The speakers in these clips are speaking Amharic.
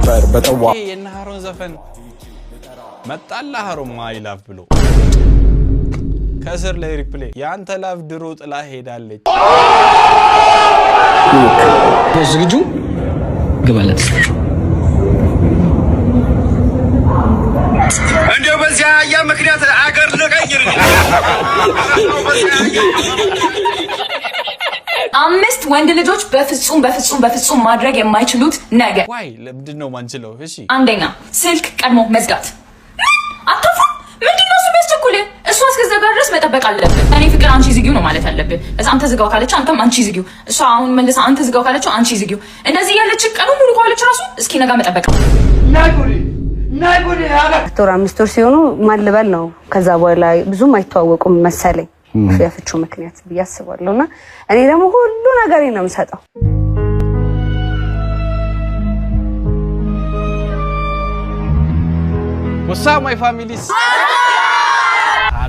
ነበር በጠዋ ይሄ የእነ ሃሮን ዘፈን መጣላ። ሃሮን my love ብሎ ከስር ላይ reply የአንተ love ድሮ ጥላ ሄዳለች። ዝግጁ ግባለት። እንዲያው በዚያ አህያ ምክንያት አገር ልቀይር። 5 ወንድ ልጆች በፍጹም በፍጹም በፍጹም ማድረግ የማይችሉት ነገር። Why? ለምንድን ነው ማንችለው? እሺ። አንደኛ ስልክ ቀድሞ መዝጋት። ምን አታፍሩም? ምንድን ነው እሱ የሚያስቸኩልህ? እሷ እስከዘጋ ድረስ መጠበቅ አለብን። እኔ ፍቅር አንቺ ዝጊው ነው ማለት ያለብን። እዛ አንተ ዝጋው ካለች አንተም አንቺ ዝጊው፣ እሷ አሁን መልሳ አንተ ዝጋው ካለችው አንቺ ዝጊው። እንደዚህ እያለች ቀኑ ሙሉ ከዋለች ራሱ እስኪነጋ መጠበቅ። 4 ወር 5 ወር ሲሆኑ ማን ልበል ነው። ከዛ በኋላ ብዙም አይተዋወቁም መሰለኝ የፍቹ ምክንያት ብዬ አስባለሁ። እና እኔ ደግሞ ሁሉ ነገር ነው የምሰጠው። What's up, my families?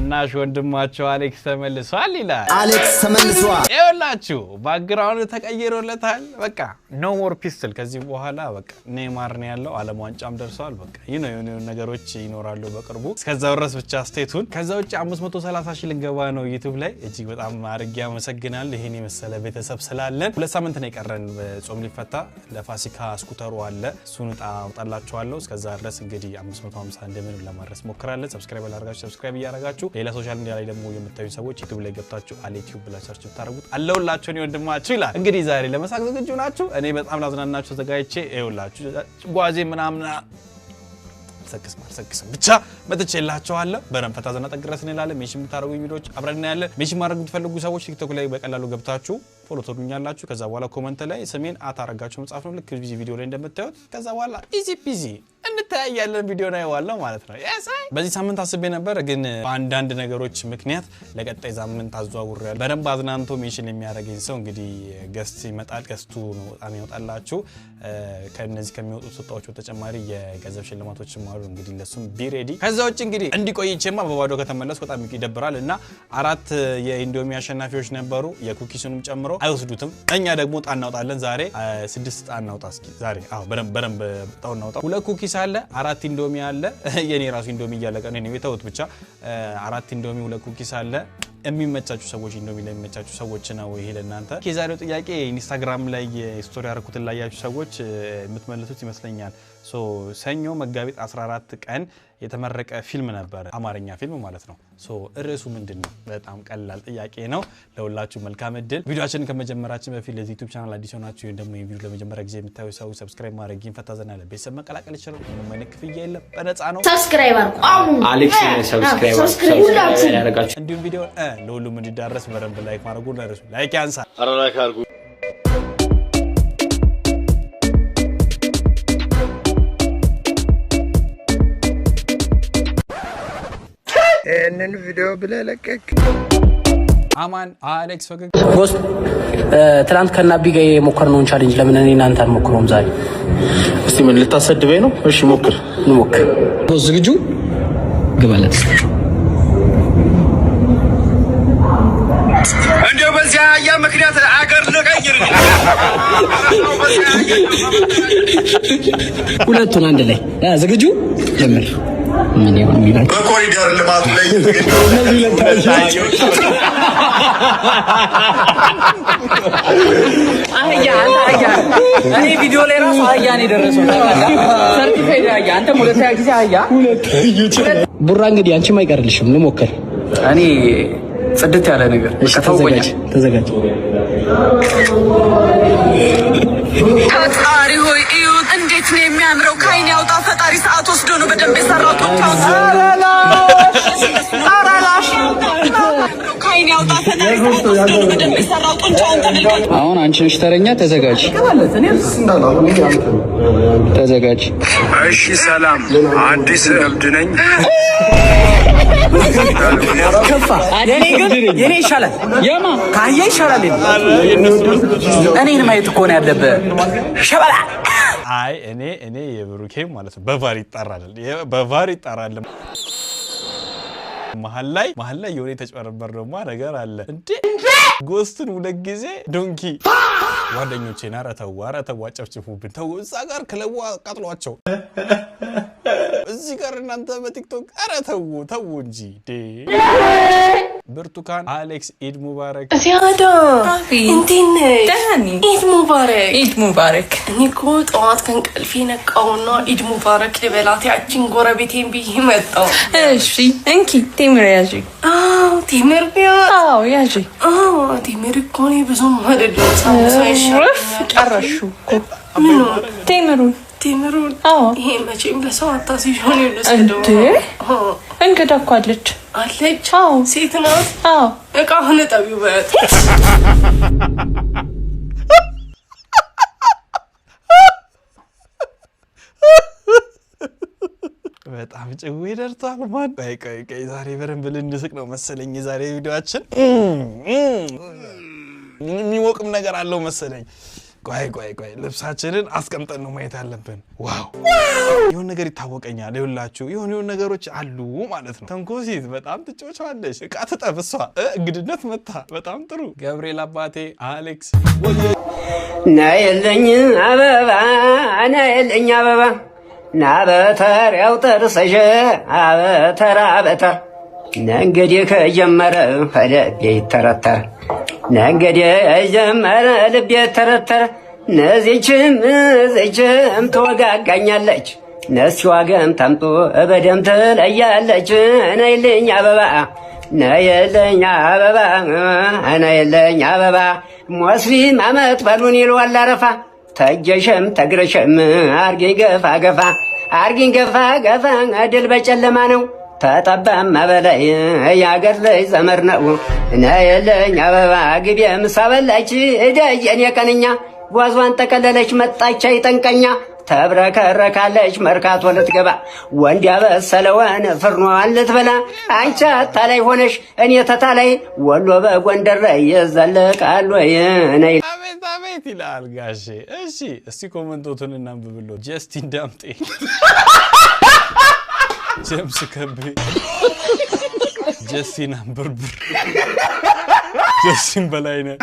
ታናሽ ወንድማቸው አሌክስ ተመልሷል ይላል። አሌክስ ተመልሷል። ይኸውላችሁ background ተቀይሮለታል። በቃ no more pistol። ከዚህ በኋላ በቃ ኔይማር ነው ያለው። ዓለም ዋንጫም ደርሰዋል። በቃ ይህ ነው፣ የሆኑ ነገሮች ይኖራሉ በቅርቡ። እስከዛው ድረስ ብቻ stay tuned። ከዛ ውጭ 530 ሺህ ልንገባ ነው ዩቲዩብ ላይ። እጅግ በጣም አድርጌ አመሰግናለሁ። ይሄን የመሰለ ቤተሰብ ስላለን። 2 ሳምንት ነው የቀረን ጾም ሊፈታ። ለፋሲካ scooter ኡ አለ፣ እሱን እጣ አውጣላችኋለሁ። እስከዛ ድረስ እንግዲህ 550 እንደምንም ለማድረስ ሞክራለን። Subscribe ያላደረጋችሁ subscribe እያደረጋችሁ፣ ሌላ social media ላይ ደግሞ የምታዩ ሰዎች ዩቲዩብ ላይ ገብታችሁ አሌ ቲዩብ ብላችሁ search ብታደርጉት አለሁላችሁ እኔ ወንድማችሁ ይላል። እንግዲህ ዛሬ ለመሳቅ ዝግጁ ናችሁ? እኔ በጣም ላዝናናችሁ ተዘጋጅቼ ይኸውላችሁ ጓዜ ምናምን አልሰክስም አልሰክስም ብቻ መጥቼላችኋለሁ። በረን ፈታ ዘና ጠግ ድረስ እንላለን። Mention የምታደርጉኝ ቪዲዮዎች አብረን እናያለን። Mention ማድረግ የምትፈልጉ ሰዎች ቲክቶክ ላይ በቀላሉ ገብታችሁ follow ትሉኛላችሁ። ከዛ በኋላ comment ላይ ስሜን at አረጋችሁ መጻፍ ነው፣ ልክ እዚህ ቪዲዮ ላይ እንደምታዩት። ከዛ በኋላ easy peasy እንተያያለን። ቪዲዮ ነው ማለት ነው። Yes I በዚህ ሳምንት አስቤ ነበር፣ ግን በአንዳንድ ነገሮች ምክንያት ለቀጣይ ሳምንት አዘዋውሬያለሁ። በደንብ አዝናንቶ mention የሚያደርገኝ ሰው እንግዲህ guest ይመጣል። Guest ኡ ነው በጣም ይወጣላችሁ። ከነዚህ ከሚወጡት ስጦታዎች በተጨማሪ የገንዘብ ሽልማቶችም አሉ። እንግዲህ ለሱም be ready። ከዛ ውጭ እንግዲህ እንዲቆይቼማ በባዶ ከተመለስኩ በጣም ይደብራል። እና አራት የኢንዶሚ አሸናፊዎች ነበሩ የ cookies ኡንም ጨምሮ አይወስዱትም። እኛ ደግሞ እጣ እናውጣለን ዛሬ። ስድስት እጣ እናውጣ እስኪ ዛሬ። አዎ፣ በደንብ በደንብ እጣው እናውጣ። ሁለት cookies አለ፣ አራት ኢንዶሚ አለ። የኔ ራሱ ኢንዶሚ እያለቀ ነው። የተውት ብቻ አራት ኢንዶሚ፣ ሁለት cookies አለ። የሚመቻችሁ ሰዎች፣ ኢንዶሚ ላይ የሚመቻችሁ ሰዎች ነው ይሄ ለእናንተ። የዛሬው ጥያቄ ኢንስታግራም ላይ story ያደረኩትን ላያችሁ ሰዎች የምትመልሱት ይመስለኛል። So ሰኞ መጋቢት 14 ቀን የተመረቀ ፊልም ነበረ፣ አማርኛ ፊልም ማለት ነው። So ርዕሱ ምንድን ነው? በጣም ቀላል ጥያቄ ነው። ለሁላችሁ መልካም እድል። ቪዲዮአችንን ከመጀመራችን በፊት ለዚህ ዩቲዩብ ቻናል አዲስ ሆናችሁ ወይም ደግሞ ቪዲዮ ለመጀመሪያ ጊዜ የምታዩ ሰው subscribe ማድረግ ፈታ ዘና ያለ ቤተሰብ መቀላቀል ይችላል። ምንም አይነት ክፍያ የለም፣ በነፃ ነው። Subscribe አድርጉ። አሁን አሌክስ subscribe ሁላችሁም ያደረጋችሁ እንዲሁም ቪዲዮ ለሁሉም እንዲዳረስ በደንብ like ማድረጉ እንዳይረሱ። Like ያንሳል። ኧረ like አድርጉ። ይህንን ቪዲዮ ብለህ ለቀቅ። አማን አሌክስ ፈገግ Boss፣ ትናንት ከናቢ ጋር የሞከርነውን challenge ለምን እኔ እናንተ አንሞክረውም ዛሬ? እስቲ ምን ልታሰድበኝ ነው? እሺ ሞክር። እንሞክር። Boss ዝግጁ ግባለት። እንዲያው በዚያ አህያ ምክንያት አገር ልቀይር። ሁለቱን አንድ ላይ ዝግጁ ጀምር። ምን ይሆን የሚላቸው? በኮሪደር ልማቱ ላይ አህያ፣ አንተ አህያ። እኔ ቪዲዮ ላይ ራሱ አህያ ነው የደረሰው። Certified አህያ። አንተም ሁለተኛ ጊዜ አህያ። ቡራ እንግዲህ አንቺም አይቀርልሽም። እንሞክር። እኔ ጽድት ያለ ነገር እሺ፣ ተዘጋጅ ተዘጋጅ። ፈጣሪ ሆይ እዩት፣ እንዴት ነው የሚያምረው! ከአይን ያውጣ ፈጣሪ። ሰዓት ወስዶ ነው በደንብ የሰራው ጡንቻውን። ከአይን ያውጣ ፈጣሪ፣ ሰዓት ወስዶ ነው በደንብ የሰራው ጡንቻውን ተመልከቱ። አሁን አንቺ ነሽ ተረኛ። ተዘጋጅ ተዘጋጅ። እሺ ሰላም፣ አዲስ እብድ ነኝ። ከፋ። የኔ ግን የኔ ይሻላል። የማ? ከአህያ ይሻላል። እኔን ማየት እኮ ነው ያለብህ ሸበላ። አይ እኔ የብሩኬ ማለት ነው በ VAR ይጣራል፣ በ VAR ይጣራል። መሀል ላይ መሀል ላይ የሆነ የተጭበረበር ደግሞ ነገር አለ እንዴ? ጎስትን ሁለት ጊዜ donkey። ጓደኞቼን ኧረ ተው፣ ኧረ ተው፣ አጨፍጭፉብን፣ ተው። እዛ ጋር ክለቡ አቃጥሏቸው፣ እዚህ ጋር እናንተ በቲክቶክ፣ ኧረ ተው ተው እንጂ። ብርቱካን አሌክስ፣ ኢድ ሙባረክ። ዚያዳ፣ እንዴት ነሽ? ኢድ ሙባረክ። ኢድ ሙባረክ። እኔ እኮ ጠዋት ከእንቅልፌ ነቃውና ኢድ ሙባረክ ልበላት ያችን ጎረቤቴን ብዬ መጣሁ። እሺ፣ እንኪ ቴምር ያዢ። አዎ፣ ቴምር ቢያት። አዎ፣ ያዢ። አዎ፣ ቴምር እኮ እኔ ብዙም አይደለም፣ ሳምቡሳ ይሻለኛል። ጨረስሽው እኮ። ምኑን? ቴምሩን። ቴምሩን? አዎ። ይሄ መቼም ለሰው አታስይዥ፣ ልውሰደው። እንዴ፣ እንግዳ እኮ አለች። አለች? አዎ። ሴት ናት? አዎ። እቃውን እጠቢው በያት። በጣም ጭዌ ደርቷል። ማን፣ ቆይ ቆይ ቆይ፣ ዛሬ በደንብ ልንስቅ ነው መሰለኝ። የዛሬ ቪዲዮአችን የሚሞቅም ነገር አለው መሰለኝ። ቆይ ቆይ ቆይ፣ ልብሳችንን አስቀምጠን ነው ማየት ያለብን። Wow፣ የሆነ ነገር ይታወቀኛል። ይኸውላችሁ የሆነ የሆነ ነገሮች አሉ ማለት ነው። ተንኮሲት በጣም ትጮቻለች። እቃ ትጠብ እሷ እንግድነት መታ። በጣም ጥሩ። ገብርኤል አባቴ አሌክስ። ነይልኝ አበባ፣ ነይልኝ አበባ፣ ናበተር ያው ጥርስሽ አበተር አበተር፣ እንግዲህ ከጀመረ ልቤ ይተረተር፣ እንግዲህ የጀመረ ልቤ ይተረተር። ነዚችም እዚችም ትወጋጋኛለች፣ ነሲ ዋገም ታምጦ በደም ትለያለች። ነይልኝ አበባ፣ ነይልኝ አበባ፣ ነይልኝ አበባ፣ ሙስሊም አመት በሉን ይለዋል አረፋ። ተጀሸም ተግረሸም አርጊኝ ገፋ ገፋ፣ አርጊኝ ገፋ ገፋ፣ ድል በጨለማ ነው፣ ተጠባማ በላይ የአገር ልጅ ዘመር ነው። ነይልኝ አበባ፣ ግቤ ምሳ በላች ደጀኔ ቀንኛ፣ ጓዟን ጠቀለለች መጣች አይጠንቀኛ፣ ተብረከረካለች መርካቶ ልትገባ፣ ወንድ ያበሰለውን ፍርኗን ልትበላ። አንቺ አታላይ ሆነሽ እኔ ተታላይ፣ ወሎ በጎንደር ላይ ይዘለቃል ወይ? ነይ። አቤት አቤት ይላል ጋሼ። እሺ፣ እስቲ comment ኦቱን እናንብብሎ። ጀስቲን ዳምጤ፣ ጀምስ ከቤ፣ ጀስቲን አንብርብር፣ ጀስቲን በላይነህ፣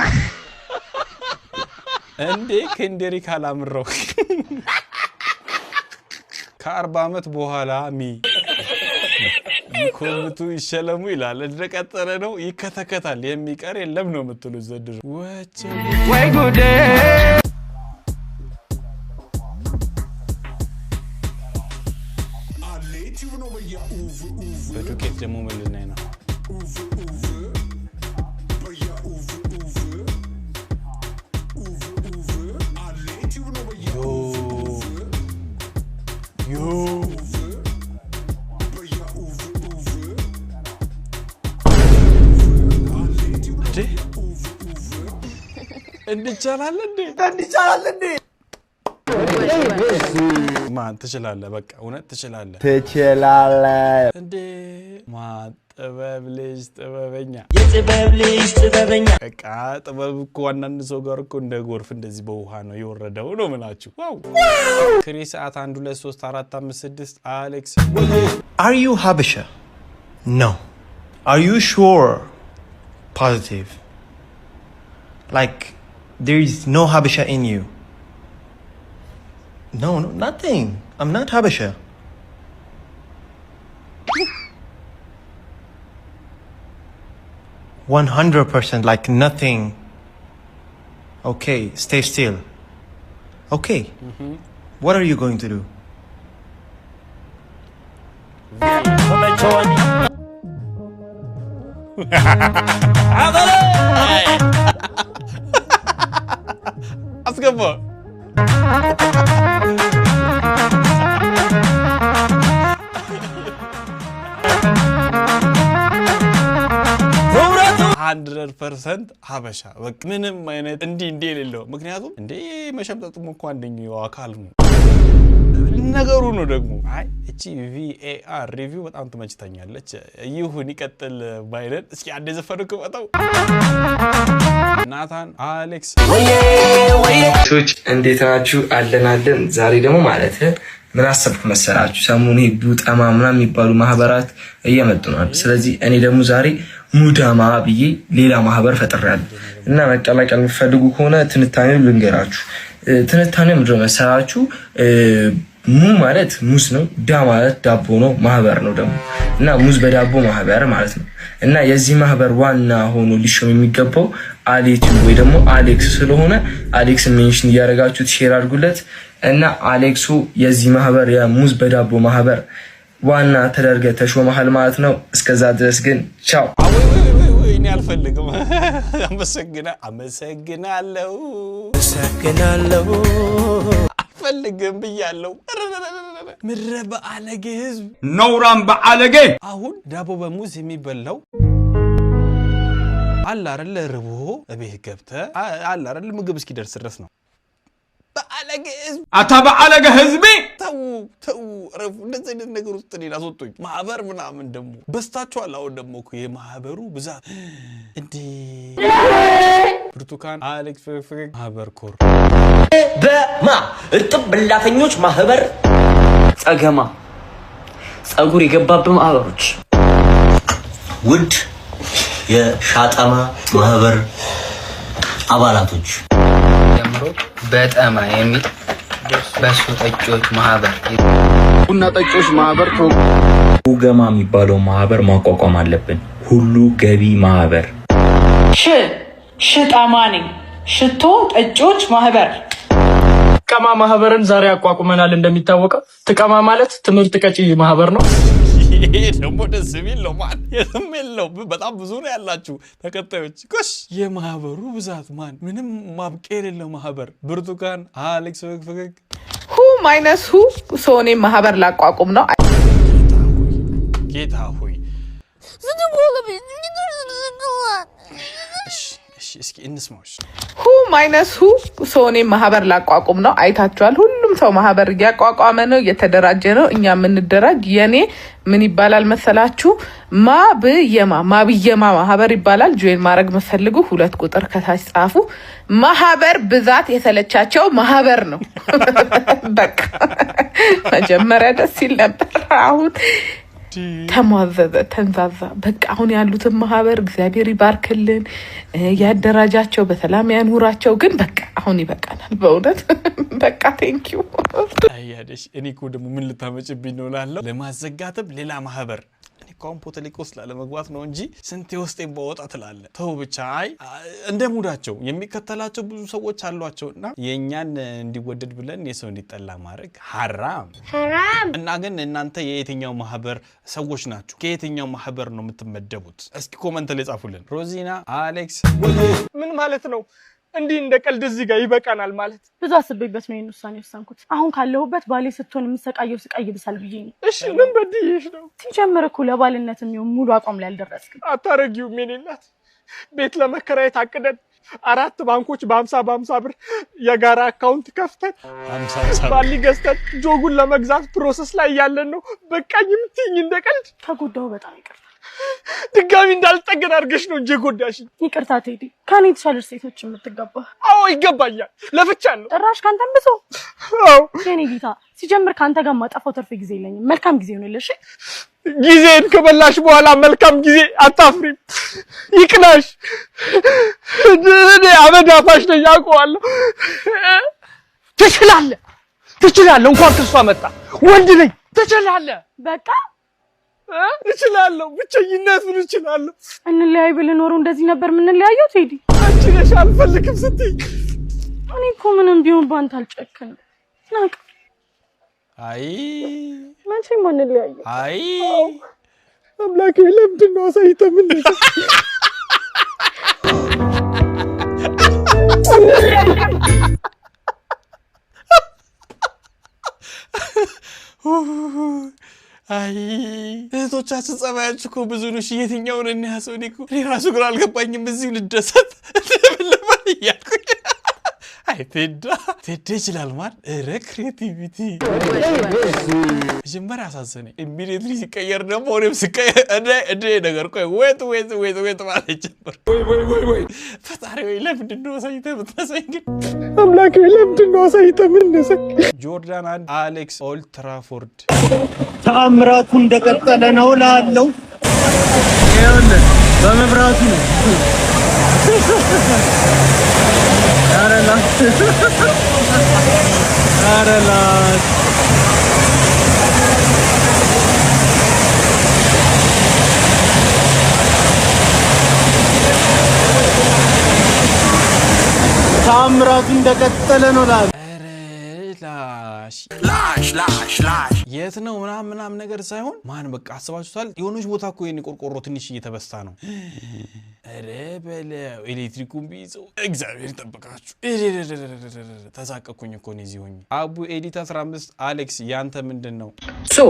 እንዴ ኬንደሪክ አላምረው፣ ከ40 ዓመት በኋላ ሚ ይኮምቱ ይሸለሙ ይላል። እንደቀጠለ ነው፣ ይከተከታል፣ የሚቀር የለም ነው የምትሉት ዘንድሮ። ወቸ ወይ ጉዴ! በዱቄት ደግሞ ምን ልናይ ነው? Yo yo፣ እንዴ፣ እንዲቻላል እንዴ? እንዲቻላል እንዴ? ማን ትችላለህ? በቃ እውነት ትችላለህ። ትችላለህ። እንዴ ማን፣ ጥበብ ልጅ ጥበበኛ፣ የጥበብ ልጅ ጥበበኛ። በቃ ጥበብ እኮ አንዳንድ ሰው ጋር እኮ እንደ ጎርፍ እንደዚህ በውሃ ነው የወረደው ነው ምላችሁ። Wow፣ ክሪ ሰዓት 1 2 3 4 5 6 አሌክስ። Are you Habesha? No. Are you sure? Positive. Like there is no Habesha in you. No, no, nothing. I'm not Habesha. 100%, like nothing. Okay, stay still. Okay. What are you going to do? ተመቸወኝ። አስገባ። 100% ሀበሻ፣ በቃ ምንም አይነት እንዲህ እንዲህ የሌለው፣ ምክንያቱም እንዴ መሸምጠጡም እኮ አንደኛው አካል ነው ነገሩ ነው። ደግሞ አይ እቺ VAR review በጣም ትመችተኛለች። ይሁን ይቀጥል ባይለን፣ እስኪ አንድ የዘፈኑ ክፈተው። ናታን አሌክስ። ቶች እንዴት ናችሁ? አለን አለን። ዛሬ ደግሞ ማለት ምን አሰብኩ መሰላችሁ? ሰሞኑን ይሄ ቡጠማ ምናምን የሚባሉ ማህበራት እየመጡ ነው። ስለዚህ እኔ ደግሞ ዛሬ ሙዳማ ብዬ ሌላ ማህበር ፈጥሬያለሁ። እና መቀላቀል የምትፈልጉ ከሆነ ትንታኔው ልንገራችሁ። ትንታኔው ምንድን ነው መሰላችሁ? ሙ ማለት ሙዝ ነው። ዳ ማለት ዳቦ ነው። ማህበር ነው ደግሞ እና ሙዝ በዳቦ ማህበር ማለት ነው። እና የዚህ ማህበር ዋና ሆኖ ሊሾም የሚገባው አሌቱ ወይ ደግሞ አሌክስ ስለሆነ አሌክስ mention እያደረጋችሁት share አድርጉለት እና አሌክሱ የዚህ ማህበር የሙዝ በዳቦ ማህበር ዋና ተደርገ ተሾመሃል ማለት ነው። እስከዛ ድረስ ግን ቻው። እኔ አልፈልግም። አመሰግናለሁ፣ አመሰግናለሁ። አልፈልግም ብያለሁ። ምድረ በአለጌ ህዝብ፣ ነውራም በአለጌ። አሁን ዳቦ በሙዝ የሚበላው አለ አይደለ? ርቦ እቤት ገብተህ አለ አይደለ? ምግብ እስኪደርስ ድረስ ነው። በአለጌ ህዝብ፣ አታ በአለጌ ህዝቤ። ተው ተው፣ ረፉ። እንደዚህ አይነት ነገር ውስጥ እኔን አስወጡኝ። ማህበር ምናምን ደግሞ በዝታችኋል። አሁን ደግሞ እኮ የማህበሩ ብዛት እንዴ! ብርቱካን አሌክስ ፍቅፍቅ ማህበር ኮር በማ እርጥብ በላተኞች ማህበር፣ ጸገማ ጸጉር የገባብህ ማህበሮች። ውድ የሻጠማ ማህበር አባላቶች፣ ጀምሮ በጠማ የሚል በሱ ጠጪዎች ማህበር፣ ቡና ጠጪዎች ማህበር። ገማ የሚባለው ማህበር ማቋቋም አለብን። ሁሉ ገቢ ማህበር። ሽ ሽጣማ ነኝ፣ ሽቶ ጠጪዎች ማህበር። ቀማ ማህበርን ዛሬ አቋቁመናል። እንደሚታወቀው ጥቀማ ማለት ትምህርት ቀጪ ማህበር ነው። ይሄ ደግሞ ደስ የሚል ነው። ማን የትም የለው። በጣም ብዙ ነው ያላችሁ ተከታዮች። ጎሽ የማህበሩ ብዛት ማን ምንም ማብቂያ የሌለው ማህበር። ብርቱካን አሌክስ ፍቅፍቅ። ሁ minus ሁ ሰው እኔም ማህበር ላቋቁም ነው። ጌታ ሆይ፣ እሺ እሺ፣ እስኪ እንስማው። እሺ። ሁ minus ሁ ሰው እኔም ማህበር ላቋቁም ነው። አይታችኋል። ሁሉም ሰው ማህበር እያቋቋመ ነው፣ እየተደራጀ ነው። እኛ የምንደራጅ የኔ ምን ይባላል መሰላችሁ? ማብየማ ማብየማ ማህበር ይባላል። Join ማድረግ መፈልጉ 2 ቁጥር ከታች ጻፉ። ማህበር ብዛት የሰለቻቸው ማህበር ነው። በቃ መጀመሪያ ደስ ይል ነበር። አሁን ተሟዘዘ፣ ተንዛዛ። በቃ አሁን ያሉትን ማህበር እግዚአብሔር ይባርክልን፣ ያደራጃቸው፣ በሰላም ያኑራቸው። ግን በቃ አሁን ይበቃናል። በእውነት በቃ thank you። አያደሽ እኔ እኮ ደግሞ ምን ልታመጭብኝ ነው እላለሁ። ለማዘጋትም ሌላ ማህበር። እኔ እኮ አሁን ፖለቲካ ውስጥ ላለመግባት ነው እንጂ ስንቴ ውስጤን ባወጣ ትላለ። ተው ብቻ። አይ እንደ ሙዳቸው የሚከተላቸው ብዙ ሰዎች አሏቸው እና የእኛን እንዲወደድ ብለን የሰው እንዲጠላ ማድረግ ሀራም ሐራም። እና ግን እናንተ የየትኛው ማህበር ሰዎች ናችሁ? ከየትኛው ማህበር ነው የምትመደቡት? እስኪ comment ላይ ጻፉልን። ሮዚና አሌክስ። ምን ማለት ነው? እንዲህ እንደ ቀልድ እዚህ ጋር ይበቃናል ማለት? ብዙ አስቤበት ነው ይህን ውሳኔ ወሰንኩት። አሁን ካለሁበት ባሌ ስትሆን የምሰቃየው ስቃይ ይብሳል ብዬ ነው። እሺ ምን በድዬሽ ነው? ሲጀምር እኮ ለባልነት የሚሆን ሙሉ አቋም ላይ አልደረስክም። አታረጊውም የኔ እናት። ቤት ለመከራየት አቅደን አራት ባንኮች በ50 በ50 ብር የጋራ account ከፍተን ባሊ ገዝተን ጆጉን ለመግዛት process ላይ ያለን ነው። በቃኝ የምትይኝ እንደ ቀልድ? ከጎዳው በጣም ይቅርታ። ድጋሚ እንዳልጠገን አድርገሽ ነው እንጂ የጎዳሽኝ። ይቅርታ ቴዲ፣ ከኔ የተሻለች ሴቶች የምትገባ። አዎ ይገባኛል። ለፍቻለሁ። ጭራሽ ካንተም ብሶ። አዎ። የኔ ጌታ፣ ሲጀምር ከአንተ ጋር ማጠፋው ትርፍ ጊዜ የለኝም። መልካም ጊዜ ይሁንልሽ። እሺ? ጊዜን ከበላሽ በኋላ መልካም ጊዜ አታፍሪም። ይቅናሽ። እኔ አመድ አፋሽ ነኝ አውቀዋለሁ። ትችላለህ፣ ትችላለህ። እንኳን ከሷ መጣ ወንድ ነኝ። ትችላለህ። በቃ። እችላለሁ። ብቸኝነቱን እችላለሁ። እንለያይ ብልህ ኖሮ እንደዚህ ነበር የምንለያየው ቴዲ? አንቺ ነሽ አልፈልግም ስትይ። እኔ እኮ ምንም ቢሆን ባንተ አልጨክንም። ናቅ። አይ። መቼም አንለያየም። አይ። አምላኬ ለምንድን ነው አሳይተህ ምን አይ እህቶቻችን ጸባያችሁ እኮ ብዙ ነው። እሺ የትኛውን እንያዘው? እኔ እኮ እኔ ራሱ ግራ አልገባኝም። እዚሁ ልደሰት ልበል እያልኩኝ። አይ ቴዳ ቴዳ ይችላል ማን ረ creativity መጀመሪያ አሳዘነኝ። Immediately ሲቀየር ደግሞ እኔም ስቀየር እኔ እኔ ነገር ቆይ wait wait wait wait ማለት ጀመር። ፈጣሪ ወይ ለምንድን ነው አሳይተህ የምትነሳኝ ግን? አምላኬ ለምንድን ነው አሳይተህ የምትነሳኝ? ጆርዳን 1 አሌክስ ኦልትራፎርድ። ተአምራቱ እንደቀጠለ ነው ላለው። ይኸውልህ በመብራቱ ነው። ኧረ ላሽ፣ ኧረ ላሽ። ታምራቱ እንደቀጠለ ነው። ላል ላሽ። ላሽ ላሽ ላሽ። የት ነው ምናምን ምናምን ነገር ሳይሆን ማን በቃ አስባችሁታል? የሆነች ቦታ እኮ የኔ ቆርቆሮ ትንሽ እየተበሳ ነው። ኧረ በለው፣ ኤሌክትሪኩን ቢይዘው እግዚአብሔር ይጠብቃችሁ። ተሳቀኩኝ እኮ እኔ እዚህ ሆኜ። አቡ ኤዲት 15 አሌክስ፣ ያንተ ምንድን ነው? So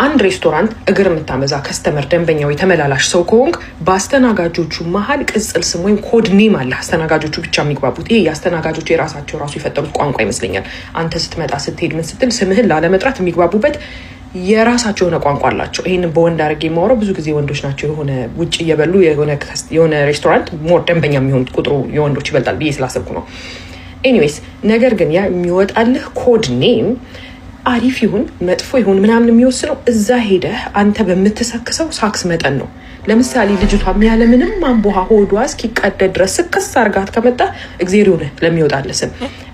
አንድ ሬስቶራንት እግር የምታመዛ customer፣ ደንበኛው የተመላላሽ ሰው ከሆንክ በአስተናጋጆቹ መሀል ቅጽል ስም ወይም code name አለ። አስተናጋጆቹ ብቻ የሚግባቡት። ይሄ የአስተናጋጆቹ የራሳቸው ራሱ የፈጠሩት ቋንቋ ይመስለኛል። አንተ ስትመጣ ስትሄድ ምን ስትል ስምህን ላለመጥራት የሚግባቡበት የራሳቸው የሆነ ቋንቋ አላቸው። ይህንን በወንድ አድርጌ የማወራው ብዙ ጊዜ ወንዶች ናቸው የሆነ ውጭ እየበሉ የሆነ ሬስቶራንት more ደንበኛ የሚሆኑት፣ ቁጥሩ የወንዶች ይበልጣል ብዬ ስላሰብኩ ነው። Anyways፣ ነገር ግን ያ የሚወጣልህ code name አሪፍ ይሁን መጥፎ ይሁን ምናምን የሚወስነው እዛ ሄደህ አንተ በምትሰክሰው ሳክስ መጠን ነው። ለምሳሌ ልጅቷ ያለምንም አምቦሃ ሆዷ እስኪቀደድ ድረስ ስክስ አርጋት ከመጣ እግዜር ይሁንህ ለሚወጣልህ ስም።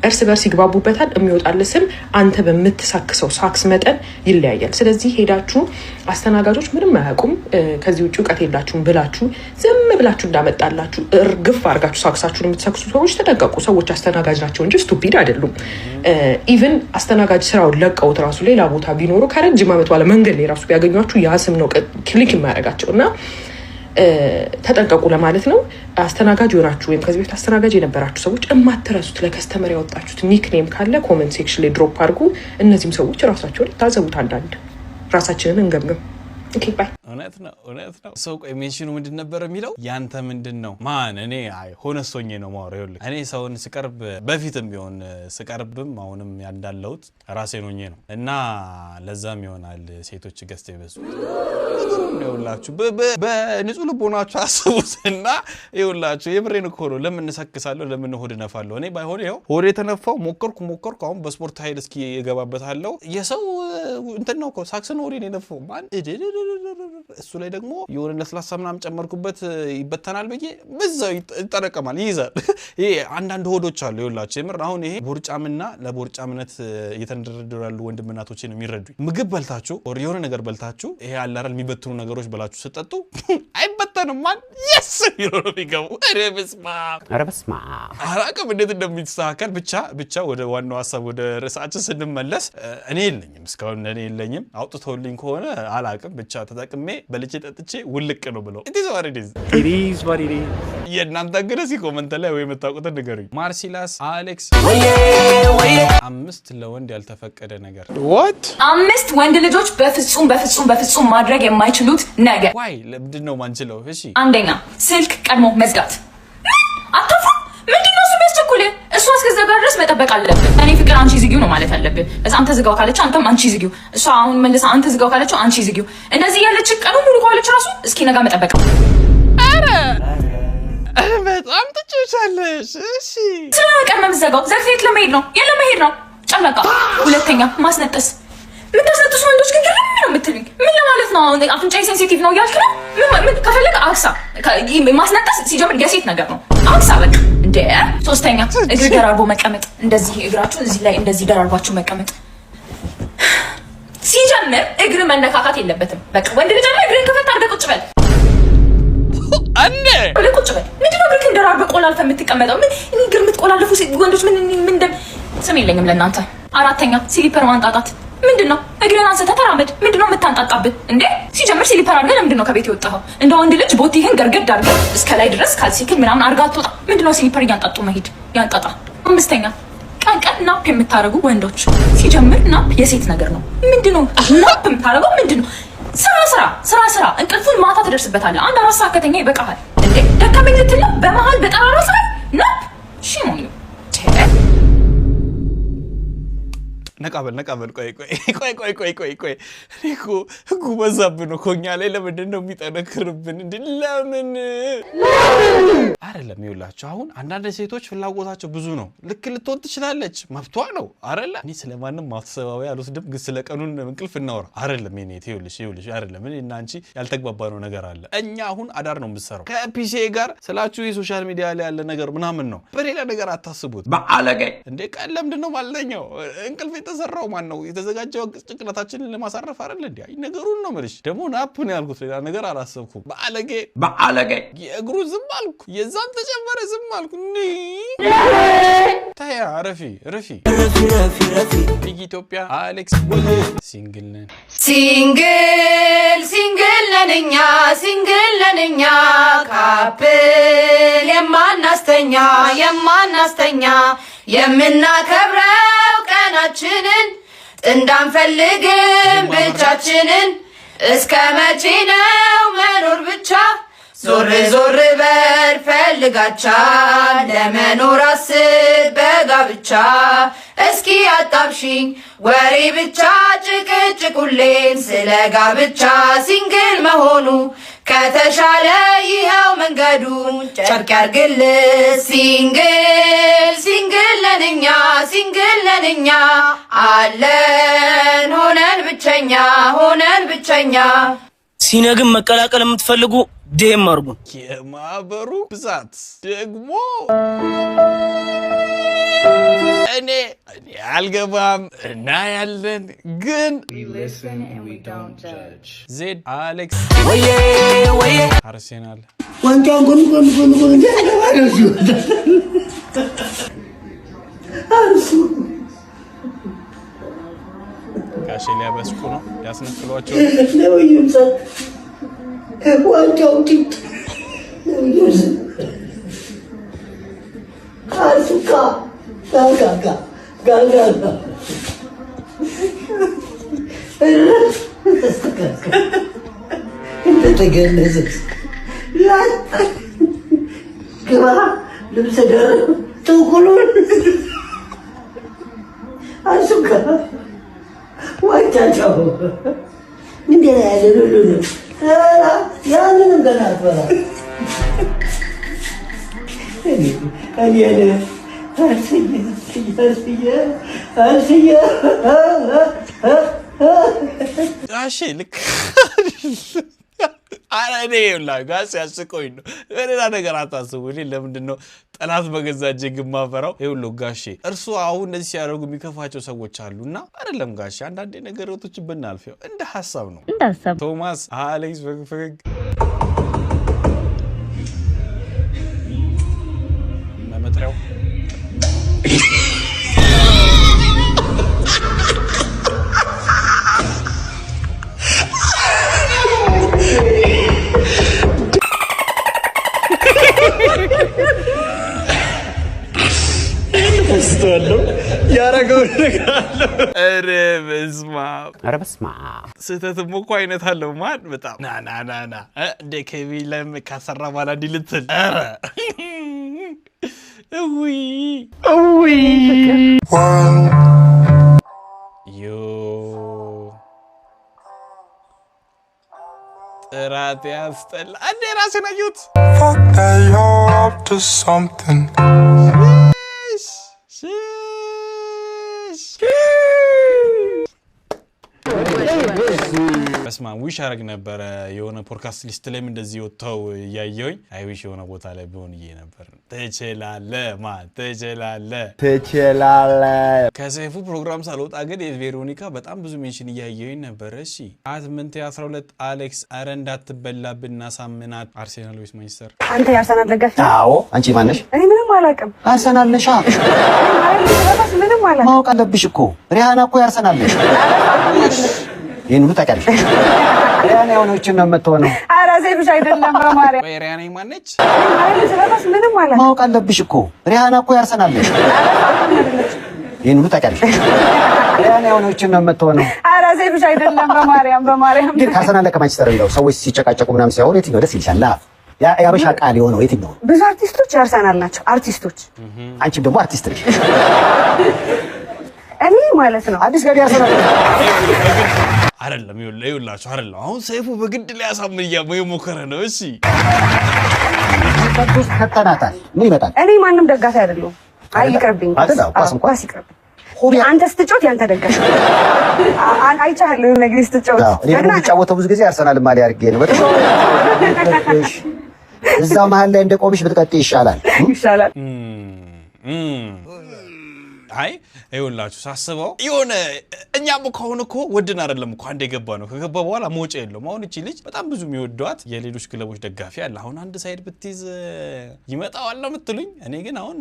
እርስ በርስ ይግባቡበታል። የሚወጣልህ ስም አንተ በምትሰክሰው ሳክስ መጠን ይለያያል። ስለዚህ ሄዳችሁ አስተናጋጆች ምንም አያውቁም፣ ከዚህ ውጭ እውቀት የላችሁም ብላችሁ ዝም ብላችሁ እንዳመጣላችሁ እርግፍ አርጋችሁ ሳክሳችሁን የምትሰክሱ ሰዎች ተጠንቀቁ። ሰዎች አስተናጋጅ ናቸው እንጂ stupid አይደሉም። Even አስተናጋጅ ስራውን ለቀውት ራሱ ሌላ ቦታ ቢኖሩ ከረጅም ዓመት በኋላ መንገድ ላይ ራሱ ቢያገኟችሁ ያ ስም ነው click የሚያደርጋቸው እና ተጠንቀቁ ለማለት ነው። አስተናጋጅ የሆናችሁ ወይም ከዚህ በፊት አስተናጋጅ የነበራችሁ ሰዎች የማትረሱት ለ customer ያወጣችሁት nickname ካለ comment section ላይ drop አድርጉ። እነዚህም ሰዎች ራሳቸውን ይታዘቡት። አንዳንድ ራሳችንን እንገምግም። Okay, bye። እውነት ነው፣ እውነት ነው። ሰው ቆይ mention ኑ ምንድን ነበር የሚለው? ያንተ ምንድን ነው? ማን እኔ አይ honest ሆኜ ነው የማወራው። ይኸውልህ፣ እኔ ሰውን ስቀርብ በፊትም ቢሆን ስቀርብም አሁንም ያንዳለሁት ራሴን ሆኜ ነው እና ለዛም ይሆናል ሴቶች ገዝተው የበዙት። ነገሩን ይኸውላችሁ በንጹህ ልቦናችሁ አስቡት እና ይኸውላችሁ የምሬን እኮ ነው። ለምን እሰክሳለሁ? ለምን ሆድ እነፋለሁ? እኔ ባይሆን ይኸው ሆድ የተነፋው ሞከርኩ ሞከርኩ። አሁን በስፖርት ኃይል እስኪ እገባበታለሁ። የሰው እንትን ነው እኮ፣ ሳክስ ነው ሆዴን የነፋው። ማን እሱ ላይ ደግሞ የሆነ ለስላሳ ምናምን ጨመርኩበት ይበተናል ብዬ በዛው ይጠረቀማል፣ ይይዛል። ይሄ አንዳንድ ሆዶች አሉ ይኸውላችሁ የምር አሁን ይሄ ቦርጫምና ለቦርጫምነት እየተንደረደሩ ያሉ ወንድም እናቶቼ ነው የሚረዱኝ። ምግብ በልታችሁ or የሆነ ነገር በልታችሁ ይሄ አለ አይደል የሚበትኑ ነገሮች በላችሁ ስጠጡ አይበተንም። ማን yes ቢሎ ነው የሚገቡ። ኧረ በስመ አብ! ኧረ በስመ አብ! አላውቅም እንዴት እንደሚስተካከል። ብቻ ብቻ ወደ ዋናው ሀሳብ ወደ ርዕሳችን ስንመለስ እኔ የለኝም፣ እስካሁን እኔ የለኝም። አውጥተውልኝ ከሆነ አላውቅም። ብቻ ተጠቅሜ በልቼ ጠጥቼ ውልቅ ነው ብለው። It is what it is። It is what it is። የእናንተ ግን እስኪ comment ላይ ወይ የምታውቁትን ንገሩኝ። ማርሲላስ አሌክስ፣ አምስት ለወንድ ያልተፈቀደ ነገር። What? አምስት ወንድ ልጆች በፍጹም በፍጹም በፍጹም ማድረግ የማይችሉት ነገር። Why? ለምንድን ነው ማንችለው? እሺ። አንደኛ፣ ስልክ ቀድሞ መዝጋት። ምን አታፍሩም? ምንድን ነው እሱ የሚያስቸኩልህ? እሷ እስከዘጋ ድረስ መጠበቅ አለብን። እኔ ፍቅር አንቺ ዝጊው ነው ማለት ያለብን። እዛ አንተ ዝጋው ካለች አንተም አንቺ ዝጊው፣ እሷ አሁን መልሳ አንተ ዝጋው ካለችው አንቺ ዝጊው። እንደዚህ እያለች ቀኑ ሙሉ ከዋለች ራሱ እስኪነጋ መጠበቅ። ኧረ በጣም ትችሻለሽ። እሺ። ስለሆነ ቀድመህ የምትዘጋው ዘግተህ የት ለመሄድ ነው? የት ለመሄድ ነው? ጨለቃ። ሁለተኛ፣ ማስነጠስ። የምታስነጥሱ ወንዶች ግን ግርም ነው የምትሉኝ። ምን ለማለት ነው? አሁን አፍንጫዬ sensitive ነው እያልክ ነው? ምን ከፈለገ አክሳ። ማስነጠስ ሲጀምር የሴት ነገር ነው። አክሳ በቃ እንደ። ሶስተኛ፣ እግር ደራርቦ መቀመጥ። እንደዚህ እግራችሁን እዚህ ላይ እንደዚህ ደራርባችሁ መቀመጥ። ሲጀምር እግር መነካካት የለበትም። በቃ ወንድ ልጅ አለ እግርህን ከፈት አድርገህ ቁጭ በል። እንዴ! ብለህ ቁጭ በል። ምንድነው እግርህን ደራርበህ ቆላልፈህ የምትቀመጠው? ምን እኔ እግር የምትቆላልፉ ወንዶች ምን ምን እንደም ስም የለኝም ለእናንተ። አራተኛ፣ slipper ማንጣጣት። ምንድን ነው? እግርህን አንስተህ ተራመድ። ምንድን ነው የምታንጣጣብን እንዴ? ሲጀምር slipper አድርገህ ለምንድን ነው ከቤት የወጣኸው? እንደ ወንድ ልጅ ቦቲህን ገርገድ አድርገህ እስከ ላይ ድረስ ካልሲክን ምናምን አድርገህ አትወጣ። ምንድን ነው slipper እያንጣጡ መሄድ? ያንጣጣ። አምስተኛ፣ ቀን ቀን nap የምታደርጉ ወንዶች። ሲጀምር nap የሴት ነገር ነው። ምንድን ነው nap የምታደርገው? ምንድን ነው? ስራ ስራ ስራ ስራ። እንቅልፉን ማታ ትደርስበታለህ። አንድ 4 ሰዓት ከተኛ ይበቃሃል። እንዴ ደከመኝ ልትል ነው በመሀል በጠራራ ፀሐይ nap? Shame on you። ነቃበል ነቃበል። ቆይ ቆይ ቆይ ቆይ ቆይ ቆይ ቆይ፣ እኔ እኮ ህጉ በዛብን እኮ እኛ ላይ። ለምንድን ነው የሚጠነክርብን? እንዲ ለምን አይደለም? ይኸውላችሁ አሁን አንዳንድ ሴቶች ፍላጎታቸው ብዙ ነው። ልክ ልትሆን ትችላለች፣ መብቷ ነው አይደለ? እኔ ስለማንም ማስተባበያ አልወስድም፣ ግን ስለ ቀኑን እንቅልፍ እናወራ አይደለም። የኔ ይኸውልሽ ይኸውልሽ፣ አይደለም እኔ እና አንቺ ያልተግባባነው ነገር አለ። እኛ አሁን አዳር ነው የምትሰራው ከ PC ጋር ስላችሁ የ social media ላይ ያለ ነገር ምናምን ነው። በሌላ ነገር አታስቡት። በአለጌ። እንዴ ቀን ለምንድን ነው ማለኛው? እንቅልፍ የተሰራው ማን ነው የተዘጋጀው? ጭንቅላታችንን ለማሳረፍ አይደል እንዴ? አይ ነገሩን ነው የምልሽ። ደግሞ nap ነው ያልኩት፣ ሌላ ነገር አላሰብኩም። በአለጌ። በአለጌ። የእግሩ ዝም አልኩ፣ የዛም ተጨመረ ዝም አልኩ። ኒ ታያ ረፊ ረፊ ቢግ ኢትዮጵያ አሌክስ single ነን። Single single ነን እኛ፣ single ነን እኛ፣ couple የማናስተኛ የማናስተኛ፣ የምናከብረው ቀናችንን ጥንድ አንፈልግም ብቻችንን። እስከ መቼ ነው መኖር ብቻ? ዞር ዞር በል ፈልጋቻ፣ ለመኖር አስብ በጋብቻ። እስኪ አጣብሽኝ ወሬ ብቻ፣ ጭቅጭቁሌን ስለ ጋብቻ። Single መሆኑ ከተሻለ ይኸው መንገዱ፣ ጨርቅ ያርግል። Single single ነን እኛ፣ single ነን እኛ፣ አለን ሆነን ብቸኛ፣ ሆነን ብቸኛ። ሲነግም መቀላቀል የምትፈልጉ DM አድርጉ። የማህበሩ ብዛት ደግሞ እኔ አልገባም እና ያለን ግን ዜድ አሌክስ አርሴናል። ዋንጫውን ጎን ጎን ጎን ጎን አርሱ። ጋሼ ሊያበስቁ ነው፣ ሊያስነክሏቸው። ነብዩም ጸጥ፣ ዋንጫው ጢጥ፣ ነብዩ ዝም። አርሱ ጋ ጋ ጋ ጋ ጋ ጋ ጋ ተስተካከለ፣ እንደተገነዘ ላጥ ግባ፣ ልብስ ደርብ፣ ጥቁሩን አርሱ ጋ ዋንጫቸው እንዴ ያለ ሁሉንም ያንንም ገና አትበላ። እኔ አርስዬ አርስዬ አርስዬ። ጋሼ ልክ ኧረ እኔ ይኸውልህ ጋሼ ያስቆኝ ነው። በሌላ ነገር አታስቡ። እኔ ለምንድን ነው ጠላት በገዛ እጄ የማፈራው? ይኸውልህ ጋሼ እርሱ አሁን እንደዚህ ሲያደርጉ የሚከፋቸው ሰዎች አሉ እና አይደለም ጋሼ፣ አንዳንዴ ነገሮችን ብናልፍ ያው እንደ ሀሳብ ነው። እንደ ሀሳብ። ቶማስ አሌክስ ፈገግ ፈገግ መመጥሪያው። ፈስተዋለሁ ያረገው ነገር አለ። ኧረ በስመ አብ! ኧረ በስመ አብ! ስህተትም እኮ አይነት አለው። ማን በጣም ና ና ና ና እንደ ኬቢ ለም ካሰራ በኋላ እንዲህ ልትል ኧረ እውይ እውይ። ዮ ጥራት ያስጠላ። እንዴ ራሴን አየሁት። Fuck that, you're up to something. ሽሽ። በስመ አብ፣ wish አረግ ነበረ የሆነ podcast list ላይም እንደዚህ ወጥተው እያየሁኝ I wish የሆነ ቦታ ላይ ቢሆን እዬ ነበር። ትችላለህ ማ ትችላለህ። ትችላለህ። ከሰይፉ ፕሮግራም ሳልወጣ ግን የቬሮኒካ በጣም ብዙ mention እያየሁኝ ነበረ። እሺ at ምንቴ 12 አሌክስ፣ አረ እንዳትበላብን እናሳምናት። አርሴናል ወይስ ማንቸስተር? አንተ የአርሰናል ደጋፊ ነህ? አዎ። አንቺ ማነሽ? እኔ ምንም አላውቅም። አርሰናል ነሻ። ምንም አላውቅም። ማወቅ አለብሽ እኮ፣ ሪሃና እኮ ያርሰናል ነሽ። ይህን ሁሉ ታውቂያለሽ። ሪሃና የሆነችን ነው የምትሆነው። ኧረ ዜብሽ አይደለም በማርያም። ቆይ ሪሃና ማነች? ስለባስ ምንም አላውቅም። ማወቅ አለብሽ እኮ፣ ሪሃና እኮ ያርሰናል ነሽ። ይህን ሁሉ ታውቂያለሽ። ሪሃና የሆነችን ነው የምትሆነው። ኧረ ዜብሽ አይደለም በማርያም በማርያም። ግን ከአርሰናል ከማንቸስተር እንደው ሰዎች ሲጨቃጨቁ ምናምን ሲያወሩ የትኛው ደስ ይልሻል? ለአፍ የአበሻ ቃል የሆነው የትኛው? ብዙ አርቲስቶች የአርሰናል ናቸው አርቲስቶች። አንቺም ደግሞ አርቲስት ነሽ። እኔ ማለት ነው አዲስ ገቢ አርሰናል አይደለም፣ ይኸውላችሁ አይደለም። አሁን ሰይፉ በግድ ሊያሳምን እየሞከረ ነው። እሺ። ውስጥ ከተናታል ምን ይመጣል? እኔ ማንም ደጋፊ አይደለሁም። አይ ይቅርብኝ፣ አይደል? አዎ፣ ኳስ እንኳን ኳስ ይቅርብኝ። አንተ ስትጫወት ያንተ ደጋፊ አይቻለሁ። የሆነ ጊዜ ስትጫወት አዎ፣ እኔ ደግሞ የምጫወተው ብዙ ጊዜ አርሰናል ማሊያ አድርጌ ነው። በጣም እዛው መሀል ላይ እንደቆምሽ ብትቀጥይ ይሻላል። ይሻላል። አይ ይኸውላችሁ ሳስበው የሆነ እኛም እኮ አሁን እኮ ወድን አይደለም እኮ አንድ የገባ ነው። ከገባ በኋላ መውጫ የለውም። አሁን እቺ ልጅ በጣም ብዙ የሚወዷት የሌሎች ክለቦች ደጋፊ አለ። አሁን አንድ side ብትይዝ ይመጣዋል ነው የምትሉኝ? እኔ ግን አሁን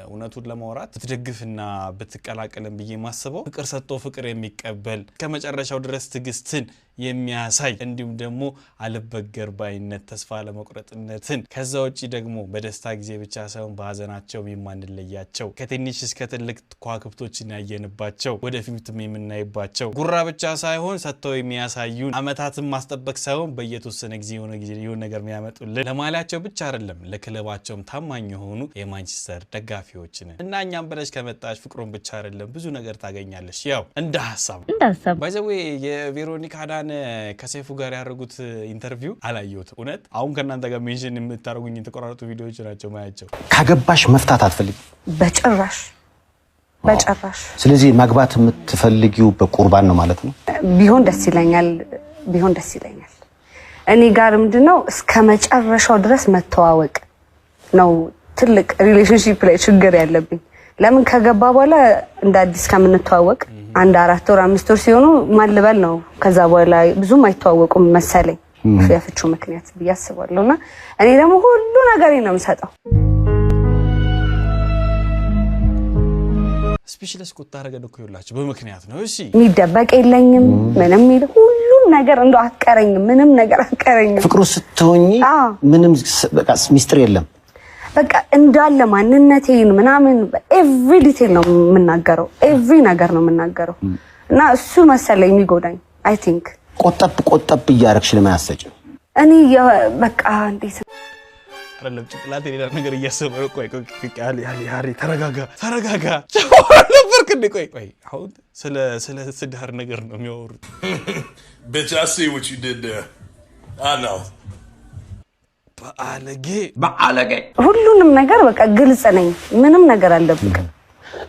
እውነቱን ለማውራት ብትደግፍና ብትቀላቀልን ብዬ ማስበው ፍቅር ሰጥቶ ፍቅር የሚቀበል፣ ከመጨረሻው ድረስ ትዕግስትን የሚያሳይ፣ እንዲሁም ደግሞ አልበገር ባይነት፣ ተስፋ አለመቁረጥነትን፣ ከዛ ውጭ ደግሞ በደስታ ጊዜ ብቻ ሳይሆን በሀዘናቸው የማንለያቸው፣ ከትንሽ እስከ ትልቅ ከዋክብቶችን ያየንባቸው፣ ወደፊትም የምናይባቸው፣ ጉራ ብቻ ሳይሆን ሰጥተው የሚያሳዩን፣ አመታትን ማስጠበቅ ሳይሆን በየተወሰነ ጊዜ የሆነ ጊዜ የሆነ ነገር የሚያመጡልን፣ ለማሊያቸው ብቻ አይደለም ለክለባቸውም ታማኝ የሆኑ የማንቸስተር ደጋፊዎችን እና እኛም ብለሽ ከመጣሽ ፍቅሩን ብቻ አይደለም ብዙ ነገር ታገኛለሽ። ያው እንደ ሀሳብ እንደ ሀሳብ። By the way የቬሮኒካ አዳነ ከሰይፉ ጋር ያደረጉት interview አላየሁትም። እውነት አሁን ከእናንተ ጋር mention የምታደርጉኝ የተቆራረጡ ቪዲዮዎች ናቸው ማያቸው። ካገባሽ መፍታት አትፈልጊም? በጭራሽ፣ በጭራሽ። ስለዚህ ማግባት የምትፈልጊው በቁርባን ነው ማለት ነው? ቢሆን ደስ ይለኛል። ቢሆን ደስ ይለኛል። እኔ ጋር ምንድነው እስከ መጨረሻው ድረስ መተዋወቅ ነው ትልቅ relationship ላይ ችግር ያለብኝ። ለምን ከገባ በኋላ እንደ አዲስ ከምንተዋወቅ አንድ 4 ወር 5 ወር ሲሆኑ ማን ልበል ነው። ከዛ በኋላ ብዙም አይተዋወቁም መሰለኝ የፍቹ ምክንያት ብዬ አስባለሁ። እና እኔ ደግሞ ሁሉ ነገር ነው የምሰጠው። Speechless እኮ ታደርገን እኮ ይኸውላችሁ በምክንያት ነው። እሺ። የሚደበቅ የለኝም። ምንም ይል ሁሉም ነገር እንደው አትቀረኝም፣ ምንም ነገር አትቀረኝም። ፍቅሩ ስትሆኚ ምንም በቃ ሚስጥር የለም። በቃ እንዳለ ማንነቴን ምናምን every detail ነው የምናገረው፣ every ነገር ነው የምናገረው። እና እሱ መሰለኝ የሚጎዳኝ I think። ቆጠብ ቆጠብ እያደረግሽ ለምን አትሰጪም? እኔ በቃ እንዴት ነው አይደለም፣ ጭንቅላቴ ሌላ ነገር እያሰበ ነው። ቆይ ቆይ ቆይ፣ ያሪ ያሪ ያሪ፣ ተረጋጋ ተረጋጋ። ነበርክ እንዴ? ቆይ ቆይ፣ አሁን ስለ ትዳር ነገር ነው የሚያወሩት። Bitch, I see what you did there. I know. በአለጌ በአለጌ። ሁሉንም ነገር በቃ ግልጽ ነኝ፣ ምንም ነገር አልደብቅም።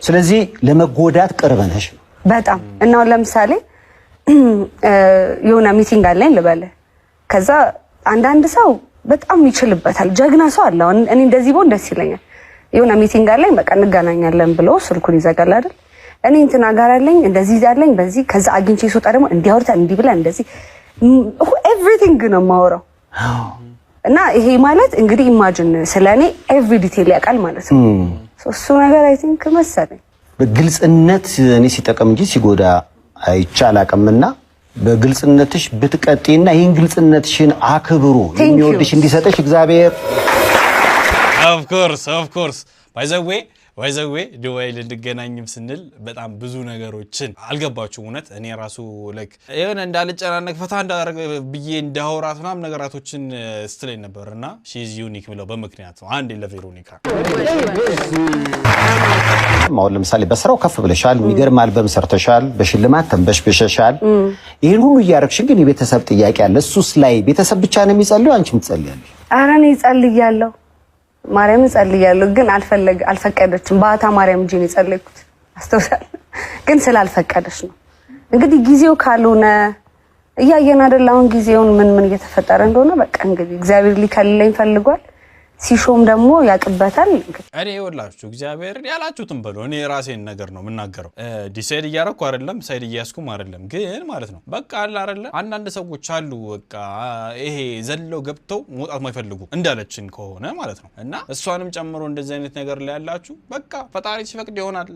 ስለዚህ ለመጎዳት ቅርብ ነሽ። በጣም። እና አሁን ለምሳሌ የሆነ meeting አለኝ ልበል። ከዛ አንዳንድ ሰው በጣም ይችልበታል፣ ጀግና ሰው አለ። አሁን እኔ እንደዚህ ብሆን ደስ ይለኛል። የሆነ meeting አለኝ በቃ እንገናኛለን ብሎ ስልኩን ይዘጋል አይደል? እኔ እንትና ጋር አለኝ፣ እንደዚህ አለኝ በዚህ፣ ከዛ አግኝቼ ስወጣ ደግሞ እንዲህ አውርተን እንዲህ ብለን እንደዚህ everything ነው የማወራው። እና ይሄ ማለት እንግዲህ imagine ስለ እኔ every detail ያውቃል ማለት ነው። እሱ ነገር I think መሰለኝ። በግልጽነት እኔ ሲጠቅም እንጂ ሲጎዳ አይቼ አላውቅምና በግልጽነትሽ ብትቀጥይና ይህን ግልጽነትሽን አክብሮ Thank you. የሚወድሽ እንዲሰጥሽ እግዚአብሔር Of course, of course. By the way, by the way, ዱባይ ልንገናኝም ስንል በጣም ብዙ ነገሮችን አልገባችሁም። እውነት እኔ ራሱ like የሆነ እንዳልጨናነቅ ፈታ እንዳደረግ ብዬ እንዳወራት ምናምን ነገራቶችን ስትለኝ ነበር እና she's unique ብለው በምክንያት ነው። አንዴ ለቬሮኒካ። አሁን ለምሳሌ በስራው ከፍ ብለሻል፣ የሚገርም አልበም ሰርተሻል፣ በሽልማት ተንበሽብሸሻል። ይህን ሁሉ እያደረግሽ ግን የቤተሰብ ጥያቄ አለ። እሱስ ላይ ቤተሰብ ብቻ ነው የሚጸልዩ፣ አንቺም ትጸልያለሽ? ኧረ እኔ ጸልያለሁ፣ ማርያምን ጸልያለሁ፣ ግን አልፈቀደችም። በአታ ማርያም እንጂ ነው የጸለይኩት አስታውሳለሁ። ግን ስላልፈቀደች ነው። እንግዲህ ጊዜው ካልሆነ እያየን አይደል አሁን ጊዜውን ምን ምን እየተፈጠረ እንደሆነ። በቃ እንግዲህ እግዚአብሔር ሊከልለኝ ፈልጓል። ሲሾም ደግሞ ያውቅበታል። እኔ ይኸውላችሁ እግዚአብሔር ያላችሁትን በሉ። እኔ የራሴን ነገር ነው የምናገረው። Decide እያረኩ አይደለም፣ side እያያዝኩም አይደለም። ግን ማለት ነው በቃ አለ አይደለ አንዳንድ ሰዎች አሉ በቃ ይሄ ዘለው ገብተው መውጣት ማይፈልጉ እንዳለችን ከሆነ ማለት ነው። እና እሷንም ጨምሮ እንደዚህ አይነት ነገር ላይ ያላችሁ በቃ ፈጣሪ ሲፈቅድ ይሆናል።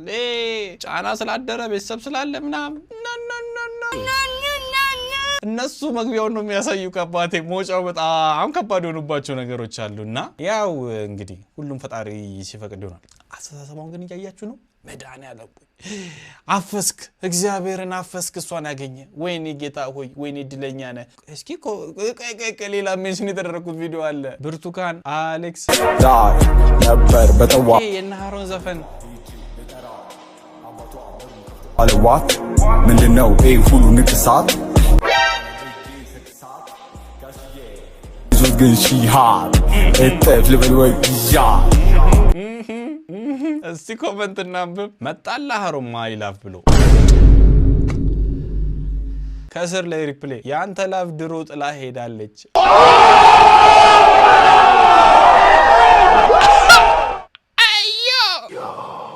ጫና ስላደረ ቤተሰብ ስላለ ምናምን እነሱ መግቢያውን ነው የሚያሳዩ። ከባቴ መውጫው በጣም ከባድ የሆኑባቸው ነገሮች አሉ እና ያው እንግዲህ ሁሉም ፈጣሪ ሲፈቅድ ይሆናል። አስተሳሰቧን ግን እያያችሁ ነው። መድኃኒዓለም አፈስክ፣ እግዚአብሔርን አፈስክ፣ እሷን ያገኘ ወይኔ ጌታ ሆይ ወይኔ እድለኛ ነህ። እስኪ ሌላ mention የተደረጉት ቪዲዮ አለ። ብርቱካን አሌክስ ነበር በጠዋ የእነ ሀሮን ዘፈን። አለዋት ምንድነው ይህ ሁሉ ንቅሳት? ይዞት ግን ሺሃት እጥፍ ልበል ወይ ይዣት። እስቲ comment እናንብብ። መጣላ ሀሮማ my love ብሎ ከስር ላይ reply የአንተ love ድሮ ጥላ ሄዳለች።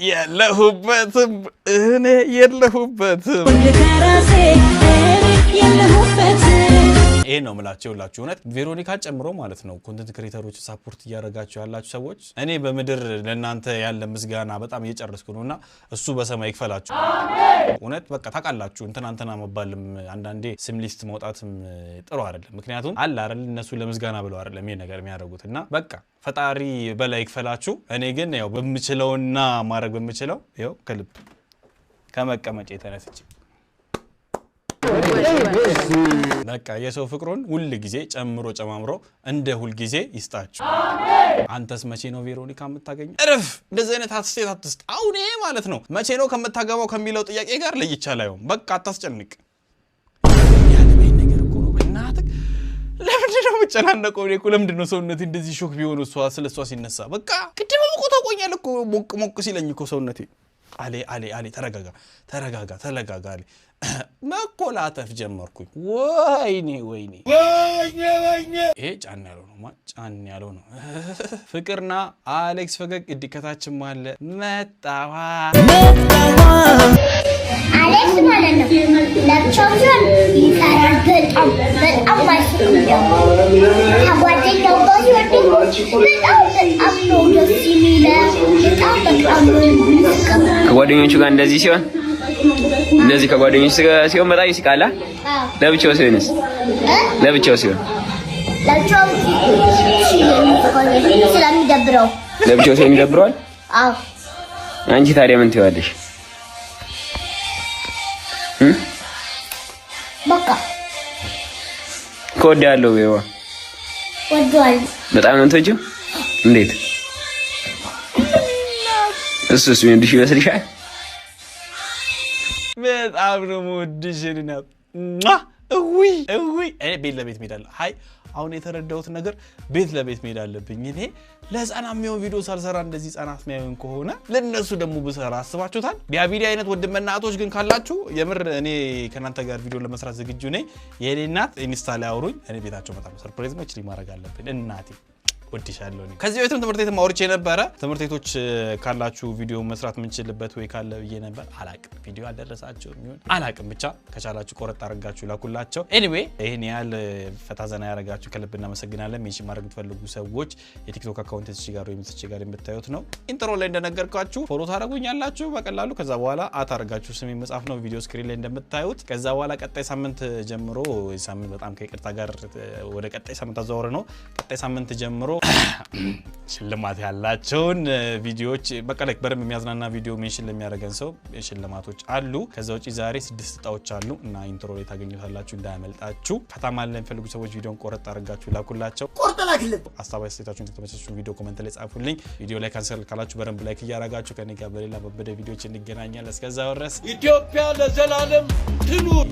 የለሁበትም እኔ የለሁበትም። ይሄን ነው የምላቸው ሁላችሁ። እውነት ቬሮኒካ ጨምሮ ማለት ነው content creator ኦች support እያደረጋችሁ ያላችሁ ሰዎች እኔ በምድር ለእናንተ ያለ ምስጋና በጣም እየጨረስኩ ነው እና እሱ በሰማይ ይክፈላችሁ። እውነት በቃ ታውቃላችሁ፣ እንትና መባልም አንዳንዴ ስም list መውጣትም ጥሩ አይደለም። ምክንያቱም አለ አይደል እነሱ ለምስጋና ብለው አይደለም ይሄ ነገር የሚያደርጉት እና በቃ ፈጣሪ በላይ ይክፈላችሁ። እኔ ግን ያው በምችለውና ማድረግ በምችለው ያው ከልብ ከመቀመጫ የተነስቼ በቃ የሰው ፍቅሩን ሁል ጊዜ ጨምሮ ጨማምሮ እንደ ሁል ጊዜ ይስጣችሁ። አንተስ መቼ ነው ቬሮኒካ የምታገኘው? እረፍ! እንደዚህ አይነት አስተያየት አትስጥ። አሁን ይሄ ማለት ነው መቼ ነው ከምታገባው ከሚለው ጥያቄ ጋር ለይቻላየው። በቃ አታስጨንቅ። ያለበይ ነገር እኮ ነው። በእናትህ ለምንድን ነው የምጨናነቀው? እኔ እኮ ለምንድን ነው ሰውነቴ እንደዚህ shock ቢሆን እሷ ስለ እሷ ሲነሳ በቃ ቅድም እኮ ታውቆኛል እኮ ሞቅ ሞቅ ሲለኝ እኮ ሰውነቴ አሌ አሌ አሌ ተረጋጋ ተረጋጋ ተረጋጋ አሌ መኮላተፍ ጀመርኩኝ። ወይኔ ወይኔ ወይኔ! ይሄ ጫን ያለው ነው፣ ጫን ያለው ነው። ፍቅርና አሌክስ ፈገግ እዲከታችን አለ መጣዋ አሌክስ ማለት ነው። ለብቻው ሲሆን ይፈራል በጣም በጣም አይስቅም። ደግሞ ከጓደኛው ጋር ሲሆን ደግሞ በጣም በጣም ነው ደስ የሚለው። በጣም በጣም ነው የሚስቀው። ከጓደኞቹ ጋር እንደዚህ ሲሆን እንደዚህ ከጓደኞቹ ጋር ሲሆን በጣም ይስቃል። ለብቻው ሲሆንስ? ለብቻው ሲሆን ለብቻው ስለሚደብረው ለብቻው ሲሆን ይደብረዋል። አዎ። አንቺ ታዲያ ምን ትይዋለሽ? በቃ እወድሃለሁ በይዋ። ወደዋለሁ። በጣም ነው የምትወጂው? እንዴት? እሱስ የሚወድሽ ይመስልሻል? በጣም ነው የምወድሽ እኔ እውይ እውይ። እኔ ቤት ለቤት መሄድ አለ። ሀይ አሁን የተረዳሁት ነገር ቤት ለቤት መሄድ አለብኝ። እኔ ለህፃናት የሚሆን ቪዲዮ ሳልሰራ እንደዚህ ህፃናት የሚያዩን ከሆነ ለእነሱ ደግሞ ብሰራ አስባችሁታል? ዲያቢዲ አይነት ወንድምና እናቶች ግን ካላችሁ የምር እኔ ከእናንተ ጋር ቪዲዮ ለመስራት ዝግጁ ነኝ። የኔ እናት ኢንስታ ላይ አውሩኝ። እኔ ቤታቸው እመጣለሁ። surprise ነው ማድረግ አለብን። እናቴ ወድሻለሁ። ከዚህ በፊትም ትምህርት ቤትም አውርቼ ነበረ። ትምህርት ቤቶች ካላችሁ ቪዲዮ መስራት የምንችልበት ወይ ካለ ብዬ ነበር። አላቅም፣ ቪዲዮ አልደረሳቸውም ይሁን አላቅም። ብቻ ከቻላችሁ ቆረጥ አድርጋችሁ ላኩላቸው። Anyway ይህን ያህል ፈታ ዘና ያደረጋችሁ ከልብ እናመሰግናለን። Mention ማድረግ የምትፈልጉ ሰዎች የቲክቶክ account እዚህ ጋር ወይም እዚህ ጋር የምታዩት ነው። Intro ላይ እንደነገርኳችሁ follow ታደርጉኛላችሁ በቀላሉ። ከዛ በኋላ at አድርጋችሁ ስሜ መጻፍ ነው ቪዲዮ screen ላይ እንደምታዩት። ከዛ በኋላ ቀጣይ ሳምንት ጀምሮ፣ ሳምንት በጣም ከይቅርታ ጋር ወደ ቀጣይ ሳምንት አዘዋውረ ነው። ቀጣይ ሳምንት ጀምሮ ሽልማት ያላቸውን ቪዲዮዎች በቃ like በደንብ የሚያዝናና ቪዲዮ mention ለሚያደርገን ሰው ሽልማቶች አሉ። ከዛ ውጪ ዛሬ 6 እጣዎች አሉ እና intro ላይ ታገኙታላችሁ፣ እንዳያመልጣችሁ። ከተማ ለሚፈልጉ ሰዎች ቪዲዮን ቆረጥ አድርጋችሁ ላኩላቸው። ቆርጥ ላክልን። ሀሳብ አስተያየታችሁን ከተመቻችሁ ቪዲዮ comment ላይ ጻፉልኝ። ቪዲዮ ላይ cancel ካላችሁ በደንብ like እያደረጋችሁ ከኔ ጋር በሌላ በበደ ቪዲዮዎች እንገናኛለን። እስከዛው ድረስ ኢትዮጵያ ለዘላለም ትኑር።